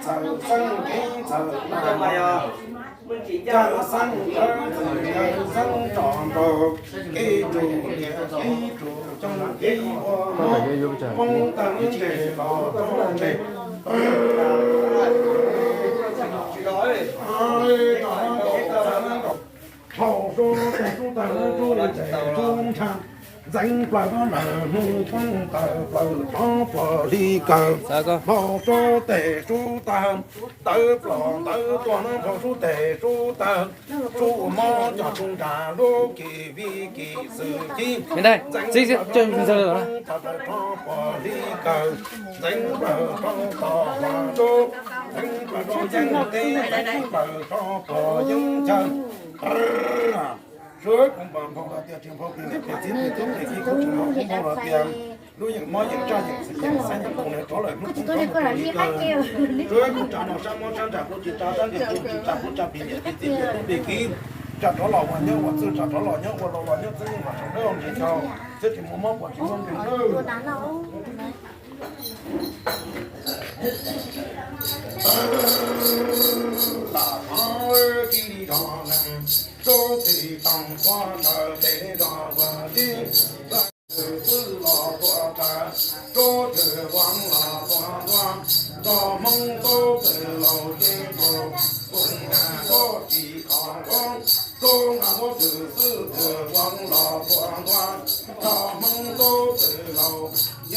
Txawm xeeb kev txawm na, yawg xeeb ntawv txwm yawg xeeb tsom nraug, kev tsuj niam kev tsuj coob kev ua mob, poob tawg ntses los rau ntses. Dhau sub tes sub taw sub tes sub ntsha, ntxeev plaws rov lawm hnub poob tawm plaws rov puag hli kawg. Dhau sub tes sub taw, tawv plos tawv tuag na, dhau sub tes sub taw, sub ua mob coj sub nrag lub kis vij kis xwm ci. Ntxeev plaws rov ntxeev plaws rov puag hli kawg, ntxeev plaws rov tom hua rub, ntxeev plaws rov yeeb teb, ntxeev plaws rov puag yeeb chaw. Suav kuv npam nphau los tias tsis nphau plis niam plis txiv plis tub plis kiv, kuv tsis nphau kuv nphau los tias lub yeem mob yeem tsaj yeem xwm yeem xeeb yeem tus niam rov lawm hnub poob rov mus rau li kawg. Suav kuv tsa no sab mob sab nrag kuv tsis tsa, sab nrag kuv tsis tsa, kuv tsa plis niam plis txiv plis tub plis kiv, tsa rov los ua nyob ua txwj, tsa rov los nyob ua laus los nyob txwj, yeej vam saum dawb ua ntsis tau, txwj tsis muaj mob puas tsis muaj nqis. Lam qhov tsis zog lees, sub txim toom qhuav raws tes zog ua tib, xwb los tuaj raws, sub txwm voob los tuaj ntua, nrog Hmoob tub txwm laus ces tus, tus nyab tuaj tsis kho nkuav, sub nqa nkuav txwm xwb txwm voob los tuaj ntua, nrog Hmoob tub txwm laus ces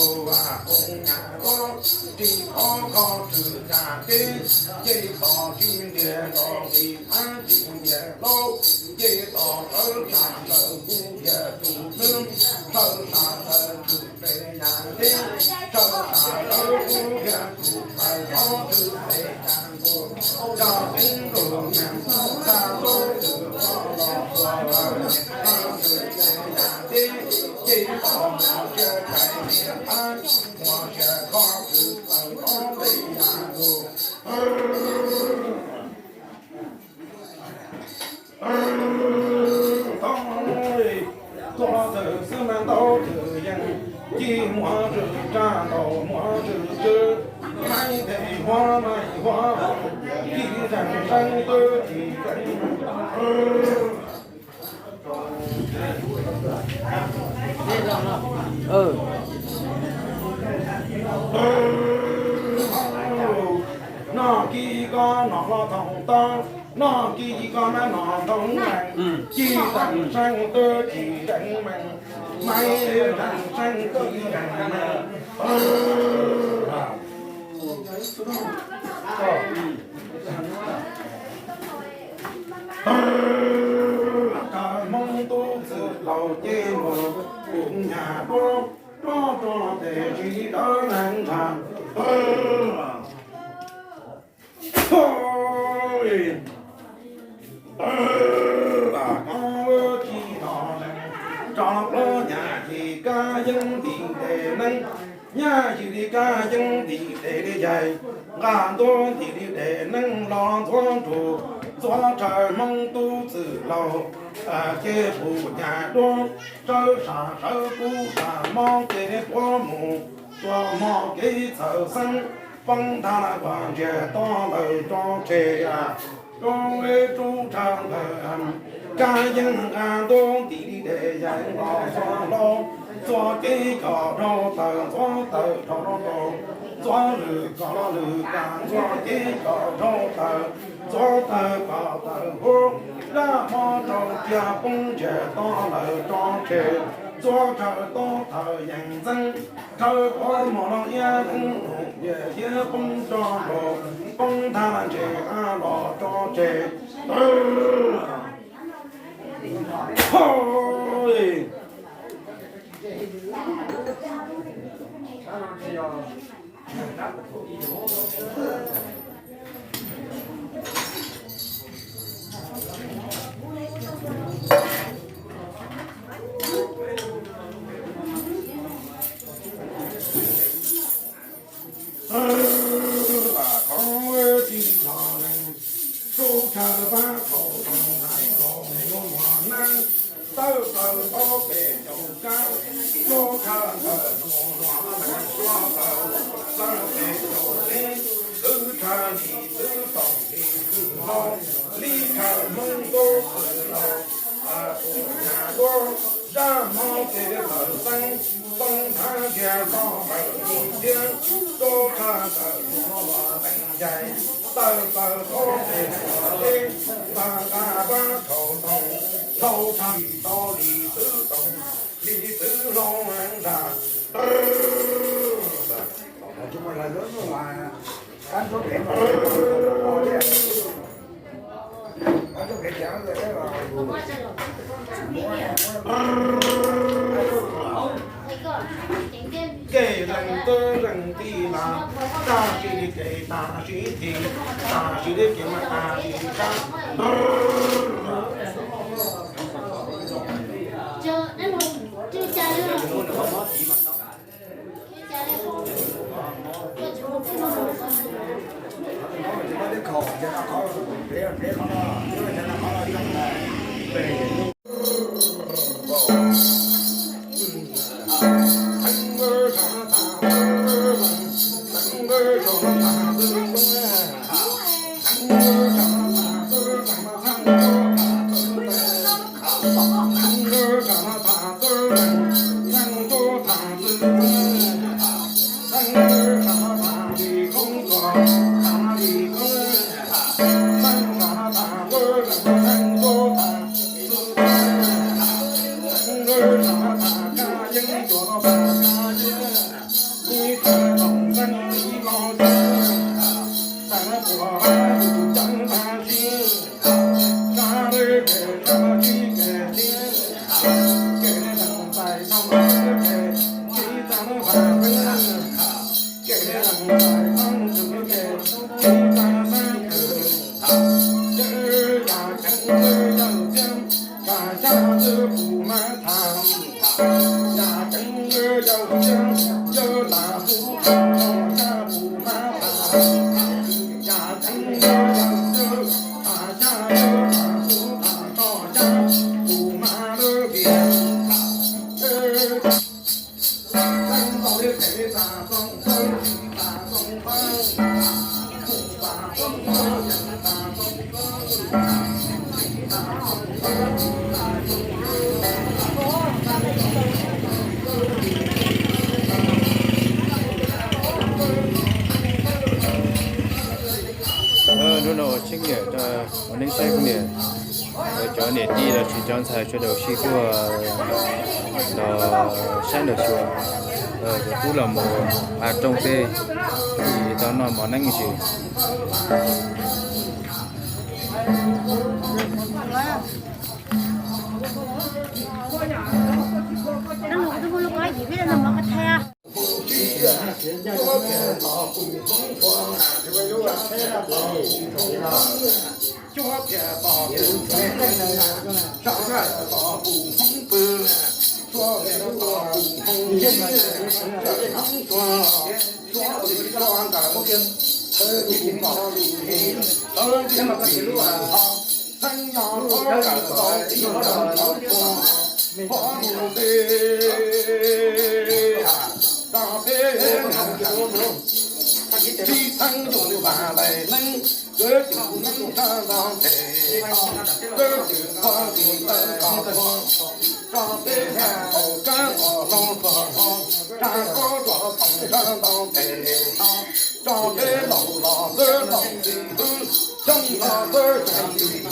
tus, tus nyab tuaj tsis kho kho txwm nyab teb, ces tos tsis ntiag los tsis thab tsis ntiag laub, ces tos sawv tshaj ntawm kuv yawg tus nws, sawv tshaj ntawm txwm pes nyab teb, sawv tshaj ntawm kuv yawg tus pes ob txwm pes nyab tus, cov teeb tus nyab txhaj lub txwm los los tus, sawv tshaj ntawm txwm pes nyab teb, ces tos muaj sia kais niam thab, muaj sia kho txwm tawm ob pes nyab tus. Tog, tuag txwm xwb mas ntau txwm yeej, ci muaj tswm tsa ntau muaj tswm tsw, maib tes huab maib huab, ci zeeg seeb twb ci zeeg. Noj kib koj noj hlo thaum tod, noj kib koj mab noj ntoo meej, ci zeeg seeb twb ci zeeg meej, maib zeeg seeb twb zeeg meej. Kawg Hmoob tub txwm laus ces mus, kuv nyab duab rov rau tes tsis dawb neeg ntsha. Lam koj tsis tho lees, tso plaub nyab yim kab yeeb ntim tes neeb, nyab yim li kab yeeb ntim tes li yaig, nqa ntuab ntim li tes neeb los ntxuav nrug, ntxuav raws Hmoob tub txwm laus, ces kuv nyab duab sawv sam sawv kub sam mob ces puab mus, tua hmo kev txawm xeeb, poob ntag kuv ntsiag to lawm rau tseg, rau tsub tshav ntawd, kab yeeb nqa ntuab ntim li tes yaig los txuag hlau, txuag kev coj rau taws, txuag taws rau rau, txuag lwm koj lwm kab, txuag kev coj rau taws, txuag taws koj taws huv, zaj mob rau tsiaj poob ntsiag to lawm rau tseg, txuag tshav to taws yees ntxeeb, tshav koj mos no iab neeb num yam thiab poob rau nraud, poob ntag ntses av los rau tseg. Lam koj tsis tho lees, sub tshav pab thaum tau ntais tau mus ua nab, tawb plaws tau pem caum kab, sub tshav ntawm mus ua nab, sub plaws tau pem caum teb, Lis xwb toom lis xwb hlob, li thawm Hmoob tub xwm laus, tus nyab tuab zaj hmob ces tawm xeeb, txooj thab ntiag txoj ntawm lis thiab, tub qhaj tawm mus los teem ncaig, tawm tawm thaub ces tuam teb, tag nqa pab thaum toom, thaum tag tau lis xwb toom, lis xwb hlob nrag. Kev leej twg leej tij mas, tag sim li kev tag sim thim, tag sim li kev mas tag sim tshab. Hnub no ua tsheb nyiam rau ua neeb saib kuv niam, cov niam tij los sis cov ntxhais sawv daws sib tuaj los saib nraum xyuas, cov tub los mus hav rooj tej, tsis tau noj mov neeb tsis. Vaj xim hawb vaj los xwb, thoj xim hawb thoj los xwb, hawm xim hawb hawm los xwb, yawg xim hawb yawg los xwb,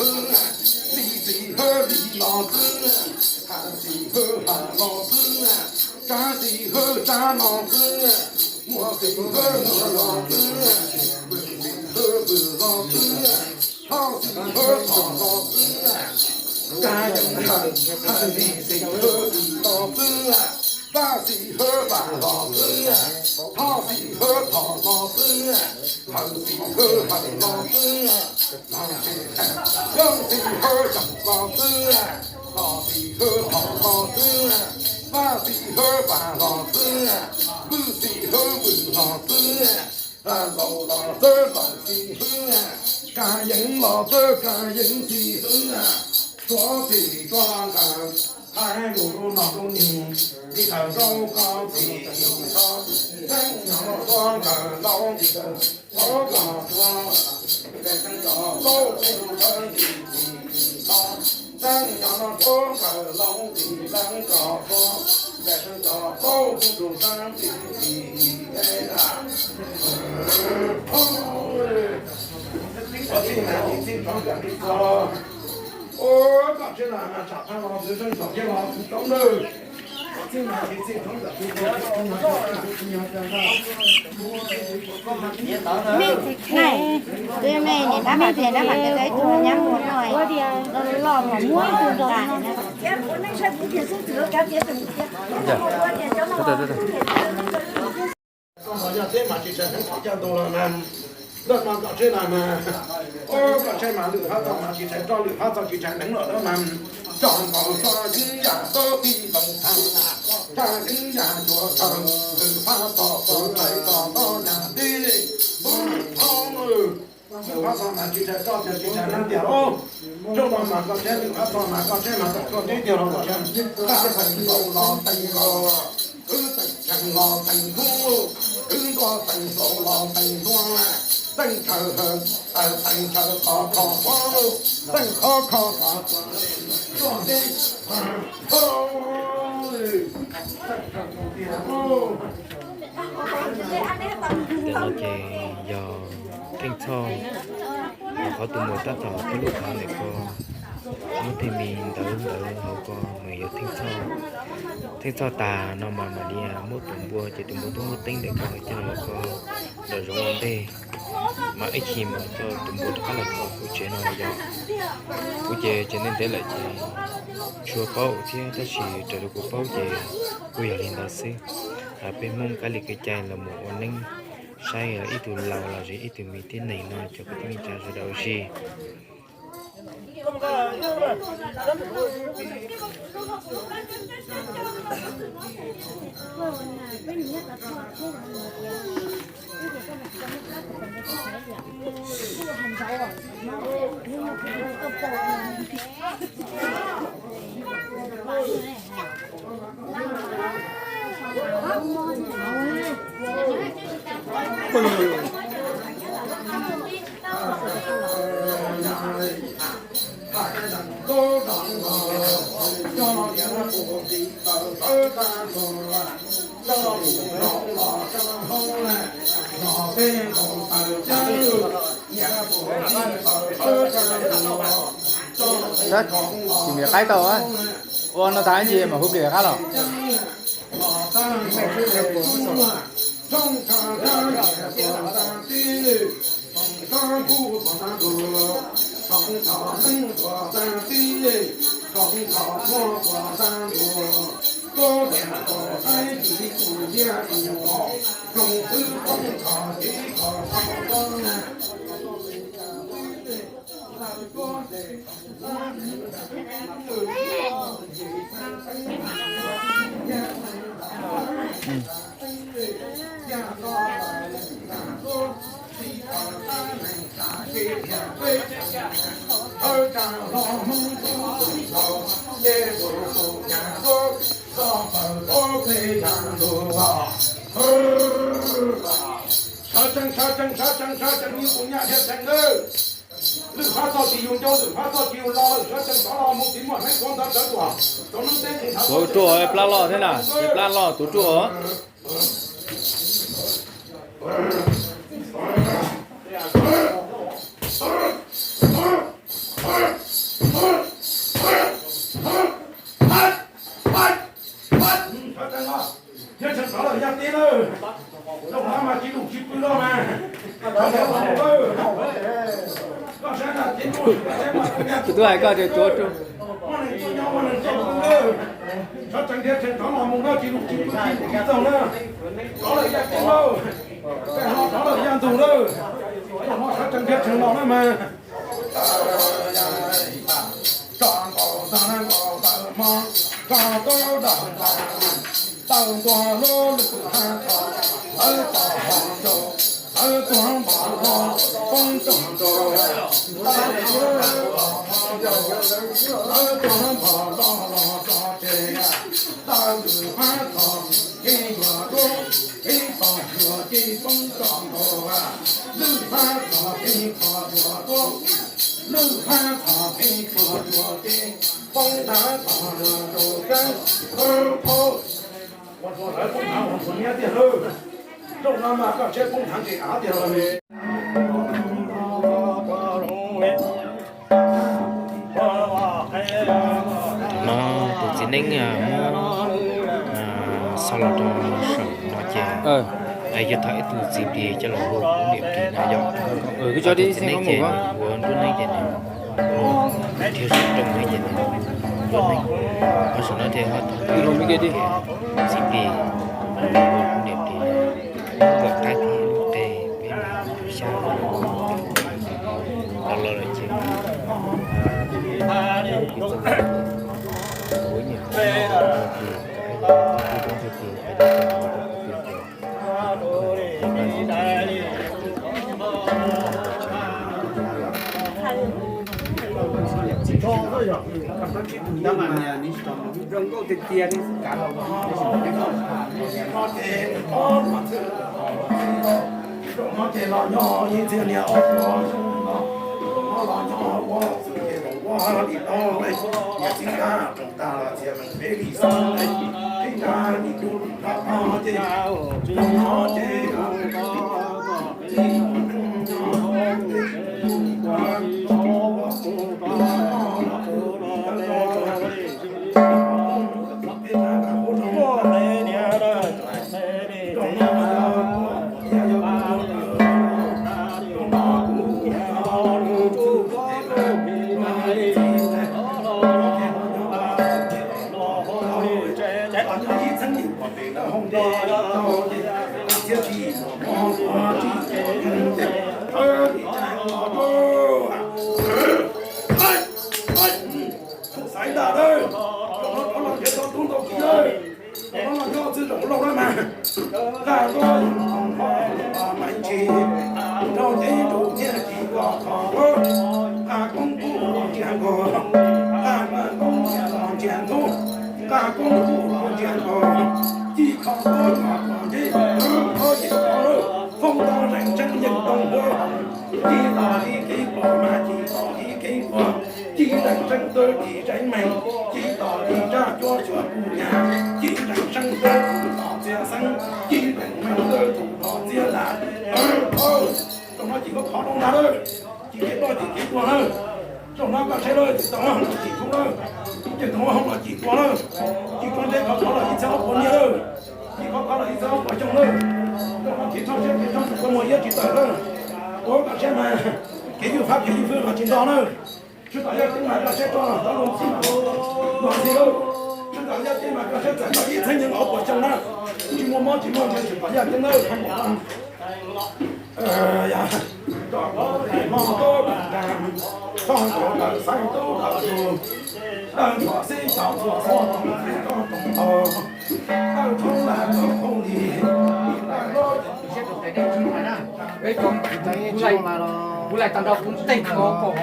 thoj xim hawb thoj los xwb, vaj xim hawb vaj los xwb, vwm xim hawb vwm los xwb, laus los xwb laus xim hawb, kab yeev los xwb kab yeev xim hawb, suav xim suav nkawd, hais lus rau nom rau nus, li tawm rau koj xim txheeb nyob suav nkawd laub nti tawm. Tus me niam dab pam tias dab pam tias ib tug nyab muag no, loj mos muab tus nrog no. Koj los yog teb mas tsis tshais hneev qhov chaw ntuj los mas, ntawm no koj tsheb na mas, koj tsheb mas lwm phab txog mas tsis tshais roj, lwm phab txog tsis tshais hneev los mas, tso nkaus tso yeeb yam tub pij ntoos thav, tsa yeeb yam cuav thav, lwm phab txog txog tshais txog txog yam teb, lwm phab txog mas tsis tshais roj tiag tsis tshais hneev tiag lauj. Tsob no mas koj tsheb, lwm phab txog mas koj tsheb mas txog koj teb tiag los mas, tag teev nkaus los teev nkaus, wb teev tsheej los teev ntxhuav, wb ntuag teev nkaus los teev ntxhuav, teev tshaw, teev tshaw qhov kho khuab, teev qhov kho kho, tuaj teb. Ntawm no ces yog Theej Txhoj, qhov tus muam tab tom tuaj lub qhov ntawm ko, muab tej me ntawv ntawv hauv ko mas yog Theej Txhoj. Theej Txhoj tas no mas mam li muab tus npua ces tus npua twb muab teeb ntawm ko coj los ko nram zoov ua ntej. Mas ib chim mas coj tus npua rov qab los rau kuv tsev no yog, kuv ces tsev neeg ntev lawm ces tsis tshua paub thiab, tab sis raws li kuv paub ces kuj yog li ntawd xwb. Peb Hmoob kab li kev cai los mus ua neeb saib ib tug laus los sis ib tug me tib neeg no cov kwv tij neej tsa sawv daws ua si. Tsis nqis qaib tau, ua no tas ntsis mas hu plis qab los. Sawv tsees, sawv tsees, sawv tsees, sawv tsees, ib tug nyab thiab tsees nawb. Lwm phab txoj tsis yus ncauj, lwm phab txoj tsis yus lo lawm, sawv tsees rov los mus txiv muaj hneev tuav ntawv sawv tuaj. Tuav ruaj, plab loj thiab na, plab loj tuav ruaj. Tus tub hais koj ces tuav ruaj. No tus txiv neeb muab xov los rau saum no ces yog thov ib tug txiv plig coj los hu niam plig no yom. Txiv neeb ces nws ua nruab neeb ces nws ua thiab saum rooj neeb ces nws ua neeb. Ho saum no thiaj ho thov txiv plig ua niam plig no. Kom qaib thiab lub qe peb xyab los los lawm ces ua nyiam qhov no, ua plig, ua plig, ua plig, ua plig. Zaum no ces los nyob ib txhia niag ob tug, zaum no los nyob ua txwj ces zaum ua li no, niam txiv nkag rooj tag los txiav meem peb li xwb, txiv nkag li dub nrov tog ces zaum no ces Xaiv ntag lawm, zaum no rov los nrhiav tau tub ntau kiv lawm. Zaum no los nyob txwj zaum laug lawm mas, nqa ntuj ntoo ho mas ntsis, nrog cev nrug nyiaj ci kos kho, nqa koob kuj los ntsiag nkaus, nqa koob nyiaj los ntsiag ntub, nqa koob kuj los ntsiag nkaus, ci kho koob los ntsib, kho yim kho lawm, foob tau zeeg tseeb yeej tau npua, ci tos li kev pom mas ci tos li kev pom, ci zeeg tseeb tawb ci zeeg meej, ci tos li raj cuab xyuas kuj nyag, ci zeeg tseeb tawb tus los txiav xeeb, ci zeeg meej tawb tus los txiav lam. Zaum no ci koj khov loo ntag lawm, ci kev ploj ci kev tuag lawm. Zaum no koj saib lawm, ci tau hauv los ci tuag lawm, ci tau hauv los ci tuag lawm, ci koj ntseb khov khov los ib txhiab ob puas nyiaj lawm, ci khov khov los ib txhiab ob puas xyoo lawm. Zaum no kev txhob siab kev txhob ntsug kua muag iab tsis tawm lawm. Ua koj siab mas kev ywj fab kev ywj fwj los tsis nto lawm. Sib tom yaj ceeb mas koj siab tso tau loo txij mas los ntxhi lawm. Sib tom yaj ceeb mas koj siab txawm tau ib txhiab nyiaj los ob puas xyoo na, tsis muaj mob tsis muaj nkeeg sib tom yaj ceeb lawm. Toj nkaus daim hmo tub daim nras, toj nkaus daim xeeb tub daim tus, dawb npog xib xyov txhua txhua tog txij toj toom tog, dawb thoob lag tog thoob li, dawb lub. Peb cov kuv laij mas los kuv laij tag nrho kuv tej kho pom.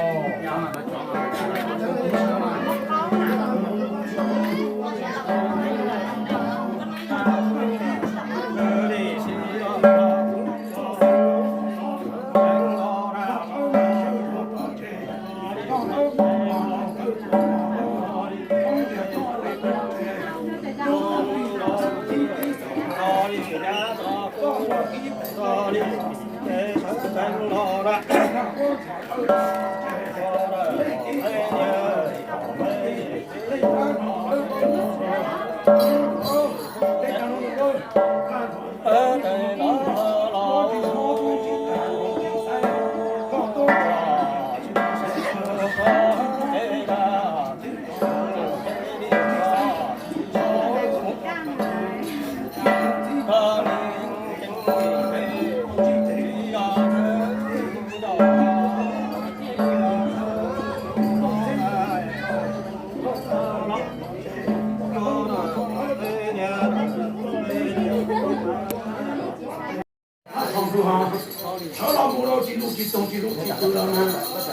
Sawv los mus rau tsis lus tsis toog tsis lus tsis pw los na,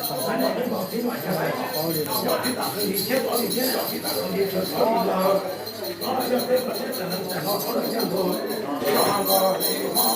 sawv los peb nkaus tib mam yog, yog tib tam tus li thiab tod li thiab yog tib tam tus li tshawv tod li lawm, no yog peb ua siab tawm neeg tawm no txhob lawm nyaj ntuag, yog ha nkaus li hmo.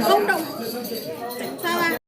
Không động. Sao à?